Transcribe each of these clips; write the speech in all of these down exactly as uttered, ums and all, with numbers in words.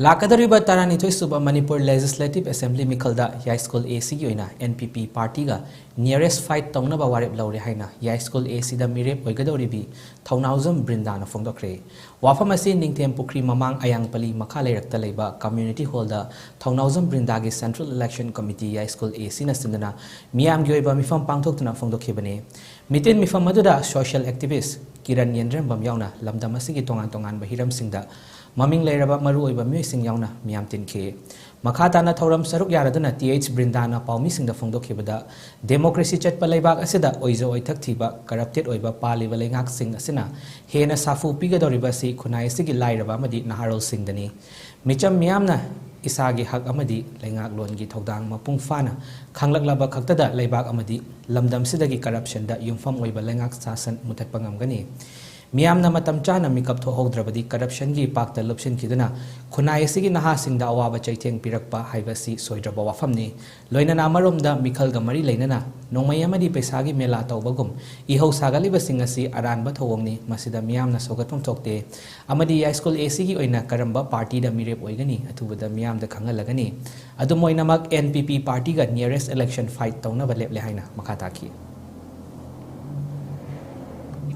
ꯂꯥꯛꯀꯗꯧꯔꯤꯕ ꯇꯔꯥꯅꯤꯊꯣꯏ ꯁꯨꯕ ꯃꯅꯤꯄꯨꯔ ꯂꯦꯖꯤꯁꯂꯦꯇꯤꯚ ꯑꯦꯁꯦꯝꯕ꯭ꯂꯤ ꯃꯤꯈꯜꯗ ꯌꯥꯏꯁ꯭ꯀꯨꯜ ꯑꯦ ꯁꯤꯒꯤ ꯑꯣꯏꯅ ꯑꯦꯟ ꯄꯤ ꯄꯤ ꯄꯥꯔꯇꯤꯒ ꯅꯤꯌꯔꯦꯁ ꯐꯥꯏꯠ ꯇꯧꯅꯕ ꯋꯥꯔꯦꯞ ꯂꯧꯔꯦ ꯍꯥꯏꯅ ꯌꯥꯏꯁ꯭ꯀꯨꯜ ꯑꯦ ꯁꯤꯗ ꯃꯤꯔꯦꯞ ꯑꯣꯏꯒꯗꯧꯔꯤꯕꯤ ꯊꯧꯅꯥꯎꯖꯝ ꯕ꯭ꯔꯤꯟꯗꯥꯅ ꯐꯣꯡꯗꯣꯛꯈ꯭ꯔꯦ꯫ ꯋꯥꯐꯝ ꯑꯁꯤ ꯅꯤꯡꯊꯦꯝ ꯄꯨꯈ꯭ꯔꯤ ꯃꯃꯥꯡ ꯑꯌꯥꯡꯄꯜꯂꯤ ꯃꯈꯥ ꯂꯩꯔꯛꯇ ꯂꯩꯕ ꯀꯝꯃ꯭ꯌꯨꯅꯤꯇꯤ ꯍꯣꯜꯗ ꯊꯧꯅꯥꯎꯖꯝ ꯕ꯭ꯔꯤꯟꯗꯥꯒꯤ ꯁꯦꯟꯇ꯭ꯔꯦꯜ ꯏꯂꯦꯛꯁꯟ ꯀꯃꯤꯇꯤ ꯌꯥꯏꯁ꯭ꯀꯨꯜ ꯑꯦ ꯁꯤꯅ ꯁꯤꯟꯗꯨꯅ ꯃꯤꯌꯥꯝꯒꯤ ꯑꯣꯏꯕ ꯃꯤꯐꯝ ꯄꯥꯡꯊꯣꯛꯇꯨꯅ ꯐꯣꯡꯗꯣꯛꯈꯤꯕꯅꯤ꯫ ꯃꯤꯇꯤꯟ ꯃꯤꯐꯝ ꯑꯗꯨꯗ ꯁꯣꯁꯤꯌꯦꯜ ꯑꯦꯛꯇꯤꯚꯤꯁ꯭ꯠ ꯀꯤꯔꯟ ꯌꯦꯟꯗ꯭ꯔꯦꯝꯕꯝ ꯌꯥꯎꯅ ꯂꯝꯗꯝ ꯑꯁꯤꯒꯤ ꯇꯣꯉꯥꯟ ꯇꯣꯉꯥꯟꯕ ꯍꯤꯔꯝꯁꯤꯡꯗ ꯃꯃꯤꯡ ꯂꯩꯔꯕ ꯃꯔꯨꯑꯣꯏꯕ ꯃꯤꯑꯣꯏꯁꯤꯡ ꯌꯥꯎꯅ ꯃꯤꯌꯥꯝ ꯇꯤꯟꯈꯤ꯫ ꯃꯈꯥ ꯇꯥꯅ ꯊꯧꯔꯝ ꯁꯔꯨꯛ ꯌꯥꯔꯗꯨꯅ ꯇꯤ ꯑꯩꯆ ꯕ꯭ꯔꯤꯟꯗꯥꯅ ꯄꯥꯎꯃꯤꯁꯤꯡꯗ ꯐꯣꯡꯗꯣꯛꯈꯤꯕꯗ, ꯗꯦꯃꯣꯀ꯭ꯔꯦꯁꯤ ꯆꯠꯄ ꯂꯩꯕꯥꯛ ꯑꯁꯤꯗ ꯑꯣꯏꯖ ꯑꯣꯏꯊꯛ ꯊꯤꯕ, ꯀꯔꯞꯇꯦꯗ ꯑꯣꯏꯕ ꯄꯥꯜꯂꯤꯕ ꯂꯩꯉꯥꯛꯁꯤꯡ ꯑꯁꯤꯅ ꯍꯦꯟꯅ ꯁꯥꯐꯨ ꯄꯤꯒꯗꯧꯔꯤꯕ ꯑꯁꯤ ꯈꯨꯟꯅꯥꯏ ꯑꯁꯤꯒꯤ ꯂꯥꯏꯔꯕ ꯑꯃꯗꯤ ꯅꯍꯥꯔꯣꯜꯁꯤꯡꯗꯅꯤ꯫ ꯃꯤꯆꯝ ꯃꯤꯌꯥꯝꯅ ꯏꯁꯥꯒꯤ ꯍꯛ ꯑꯃꯗꯤ ꯂꯩꯉꯥꯛꯂꯣꯟꯒꯤ ꯊꯧꯗꯥꯡ ꯃꯄꯨꯡ ꯐꯥꯅ ꯈꯪꯂꯛꯂꯕ ꯈꯛꯇꯗ ꯂꯩꯕꯥꯛ ꯑꯃꯗꯤ ꯂꯝꯗꯝꯁꯤꯗꯒꯤ ꯀꯔꯞꯁꯟꯗ ꯌꯨꯝꯐꯝ ꯑꯣꯏꯕ ꯂꯩꯉꯥꯛ ꯁꯥꯁꯟ ꯃꯨꯊꯠꯄ ꯉꯝꯒꯅꯤ꯫ ꯃꯤꯌꯥꯝꯅ ꯃꯇꯝ ꯆꯥꯅ ꯃꯤꯀꯞ ꯊꯣꯛꯍꯧꯗ꯭ꯔꯕꯗꯤ ꯀꯔꯞꯁꯟꯒꯤ ꯏꯄꯥꯛꯇ ꯂꯨꯞꯁꯤꯟꯈꯤꯗꯨꯅ ꯈꯨꯟꯅꯥꯏ ꯑꯁꯤꯒꯤ ꯅꯍꯥꯁꯤꯡꯗ ꯑꯋꯥꯕ ꯆꯩꯊꯦꯡ ꯄꯤꯔꯛꯄ ꯍꯥꯏꯕꯁꯤ ꯁꯣꯏꯗ꯭ꯔꯕ ꯋꯥꯐꯝꯅꯤ꯫ ꯂꯣꯏꯅꯅ ꯑꯃꯔꯣꯝꯗ ꯃꯤꯈꯜꯒ ꯃꯔꯤ ꯂꯩꯅꯅ ꯅꯣꯡꯃꯩ ꯑꯃꯗꯤ ꯄꯩꯁꯥꯒꯤ ꯃꯦꯂꯥ ꯇꯧꯕꯒꯨꯝ ꯏꯍꯧ ꯁꯥꯒꯠꯂꯤꯕꯁꯤꯡ ꯑꯁꯤ ꯑꯔꯥꯟꯕ ꯊꯧꯑꯣꯡꯅꯤ꯫ ꯃꯁꯤꯗ ꯃꯤꯌꯥꯝꯅ ꯁꯧꯒꯠꯐꯝ ꯊꯣꯛꯇꯦ꯫ ꯑꯃꯗꯤ ꯌꯥꯏꯁ꯭ꯀꯨꯜ ꯑꯦ ꯁꯤꯒꯤ ꯑꯣꯏꯅ ꯀꯔꯝꯕ ꯄꯥꯔꯇꯤꯗ ꯃꯤꯔꯦꯞ ꯑꯣꯏꯒꯅꯤ, ꯑꯊꯨꯕꯗ ꯃꯤꯌꯥꯝꯗ ꯈꯪꯍꯜꯂꯒꯅꯤ꯫ ꯑꯗꯨꯝ ꯑꯣꯏꯅꯃꯛ, ꯑꯦꯟ ꯄꯤ ꯄꯤ ꯄꯥꯔꯇꯤꯒ ꯅꯤꯌꯔꯦꯁ ꯏꯂꯦꯛꯁꯟ ꯐꯥꯏꯠ ꯇꯧꯅꯕ ꯂꯦꯞꯂꯦ ꯍꯥꯏꯅ ꯃꯈꯥ ꯇꯥꯈꯤ꯫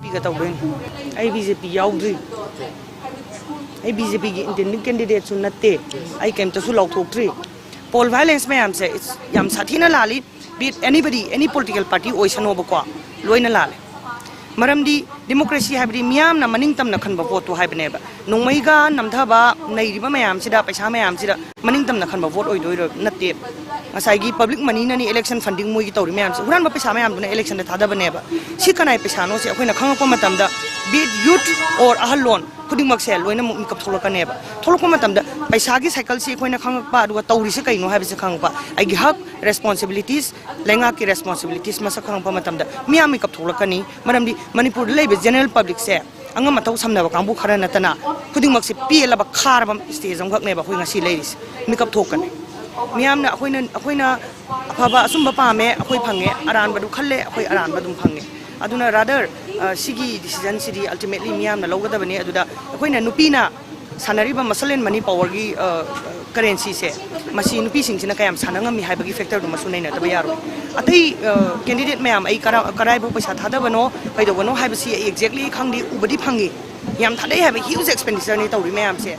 ꯄꯤꯒ ꯇꯧꯗꯣꯏꯅꯤ꯫ ꯑꯩ ꯕꯤ ꯖꯦ ꯄꯤ ꯌꯥꯎꯗ꯭ꯔꯤ꯫ ꯑꯩ ꯕꯤ ꯖꯦ ꯄꯤꯒꯤ ꯏꯟꯗꯤꯄꯦꯟꯗꯦꯟ ꯀꯦꯟꯗꯤꯗꯦꯠꯁꯨ ꯅꯠꯇꯦ꯫ ꯑꯩ ꯀꯩꯝꯇꯁꯨ ꯂꯥꯎꯊꯣꯛꯇ꯭ꯔꯤ꯫ ꯄꯣꯜ ꯚꯥꯏꯂꯦꯟꯁ ꯃꯌꯥꯝꯁꯦ, it's ꯌꯥꯝ ꯁꯥꯊꯤꯅ ꯂꯥꯜꯂꯤ꯫ Be it anybody, any political party ꯑꯣꯏꯁꯅꯣꯕꯀꯣ, ꯂꯣꯏꯅ ꯂꯥꯜꯂꯦ꯫ ꯃꯔꯝꯗꯤ ꯗꯦꯃꯣꯀ꯭ꯔꯦꯁꯤ ꯍꯥꯏꯕꯗꯤ ꯃꯤꯌꯥꯝꯅ ꯃꯅꯤꯡ ꯇꯝꯅ ꯈꯟꯕ ꯄꯣꯠꯇꯣ ꯍꯥꯏꯕꯅꯦꯕ꯫ ꯅꯣꯡꯃꯩꯒ ꯅꯝꯊꯕ, ꯅꯩꯔꯤꯕ ꯃꯌꯥꯝꯁꯤꯗ, ꯄꯩꯁꯥ ꯃꯌꯥꯝꯁꯤꯗ ꯃꯅꯤꯡ ꯇꯝꯅ ꯈꯟꯕ ꯚꯣꯠ ꯑꯣꯏꯗꯣꯏꯔꯣ? ꯅꯠꯇꯦ꯫ ꯉꯁꯥꯏꯒꯤ ꯄꯕ꯭ꯂꯤꯛ ꯃꯅꯤꯅꯅꯤ ꯏꯂꯦꯛꯁꯟ ꯐꯟꯗꯤꯡ ꯃꯣꯏꯒꯤ ꯇꯧꯔꯤ ꯃꯌꯥꯝꯁꯦ, ꯍꯨꯔꯥꯟꯕ ꯄꯩꯁꯥ ꯃꯌꯥꯝꯗꯨꯅ ꯏꯂꯦꯛꯁꯟꯗ ꯊꯥꯗꯕꯅꯦꯕ꯫ ꯁꯤ ꯀꯅꯥꯏ ꯄꯩꯁꯥꯅꯣ ꯁꯤ ꯑꯩꯈꯣꯏꯅ ꯈꯪꯉꯛꯄ ꯃꯇꯝꯗ, be it youth or ꯑꯍꯜꯂꯣꯟ ꯈꯨꯗꯤꯡꯃꯛꯁꯦ ꯂꯣꯏꯅꯃꯛ ꯃꯤꯀꯞ ꯊꯣꯛꯂꯛꯀꯅꯦꯕ꯫ ꯊꯣꯛꯂꯛꯄ ꯃꯇꯝꯗ ꯄꯩꯁꯥꯒꯤ ꯁꯥꯏꯀꯜꯁꯤ ꯑꯩꯈꯣꯏꯅ ꯈꯪꯉꯛꯄ, ꯑꯗꯨꯒ ꯇꯧꯔꯤꯁꯦ ꯀꯩꯅꯣ ꯍꯥꯏꯕꯁꯦ ꯈꯪꯉꯛꯄ, ꯑꯩꯒꯤ ꯍꯛ, ꯔꯦꯁꯄꯣꯟꯁꯤꯕꯤꯂꯤꯇꯤꯁ, ꯂꯩꯉꯥꯛꯀꯤ ꯔꯦꯁꯄꯣꯟꯁꯤꯕꯤꯂꯤꯇꯤꯁ ꯃꯁꯛ ꯈꯪꯉꯛꯄ ꯃꯇꯝꯗ ꯃꯤꯌꯥꯝ ꯃꯤꯀꯞ ꯊꯣꯛꯂꯛꯀꯅꯤ꯫ ꯃꯔꯝꯗꯤ ꯃꯅꯤꯄꯨꯔꯗ ꯂꯩꯕ ꯖꯦꯅꯔꯦꯜ ꯄꯕ꯭ꯂꯤꯛꯁꯦ ꯑꯉꯝ ꯑꯊꯧ ꯁꯝꯅꯕ ꯀꯥꯡꯕꯨ ꯈꯔ ꯅꯠꯇꯅ ꯈꯨꯗꯤꯡꯃꯛꯁꯦ ꯄꯦꯜꯂꯕ, ꯈꯥꯔꯕ ꯁ꯭ꯇꯦꯖ ꯑꯃꯈꯛꯅꯦꯕ ꯑꯩꯈꯣꯏ ꯉꯁꯤ ꯂꯩꯔꯤꯁꯦ꯫ ꯃꯤꯀꯞ ꯊꯣꯛꯀꯅꯤ꯫ ꯃꯤꯌꯥꯝꯅ ꯑꯩꯈꯣꯏꯅ, ꯑꯩꯈꯣꯏꯅ ꯑꯐꯕ ꯑꯆꯨꯝꯕ ꯄꯥꯝꯃꯦ, ꯑꯩꯈꯣꯏ ꯐꯪꯉꯦ, ꯑꯔꯥꯟꯕꯗꯨ ꯈꯜꯂꯦ, ꯑꯩꯈꯣꯏ ꯑꯔꯥꯟꯕ ꯑꯗꯨꯝ ꯐꯪꯉꯦ꯫ ꯑꯗꯨꯅ rather, ꯑ, ꯁꯤꯒꯤ ꯗꯤꯁꯤꯖꯟꯁꯤꯗꯤ ultimately ꯃꯤꯌꯥꯝꯅ ꯂꯧꯒꯗꯕꯅꯤ꯫ ꯑꯗꯨꯗ ꯑꯩꯈꯣꯏꯅ ꯅꯨꯄꯤꯅ ꯁꯥꯟꯅꯔꯤꯕ muscle and money powerꯒꯤ currencyꯁꯦ, ꯃꯁꯤ ꯅꯨꯄꯤꯁꯤꯡꯁꯤꯅ ꯀꯌꯥꯝ ꯁꯥꯟꯅ ꯉꯝꯃꯤ ꯍꯥꯏꯕꯒꯤ factorꯗꯨꯃꯁꯨ ꯅꯩꯅꯗꯕ ꯌꯥꯔꯣꯏ꯫ ꯑꯇꯩ candidate ꯃꯌꯥꯝ, ꯑꯩ ꯀꯔꯥꯏꯐꯥꯎ ꯄꯩꯁꯥ ꯊꯥꯗꯕꯅꯣ, ꯀꯩꯗꯧꯕꯅꯣ ꯍꯥꯏꯕꯁꯤ ꯑꯩ exactly ꯈꯪꯗꯦ, ꯎꯕꯗꯤ ꯐꯪꯉꯤ꯫ ꯌꯥꯝ ꯊꯥꯗꯩ ꯍꯥꯏꯕ, huge expenditureꯅꯤ ꯇꯧꯔꯤ ꯃꯌꯥꯝꯁꯦ꯫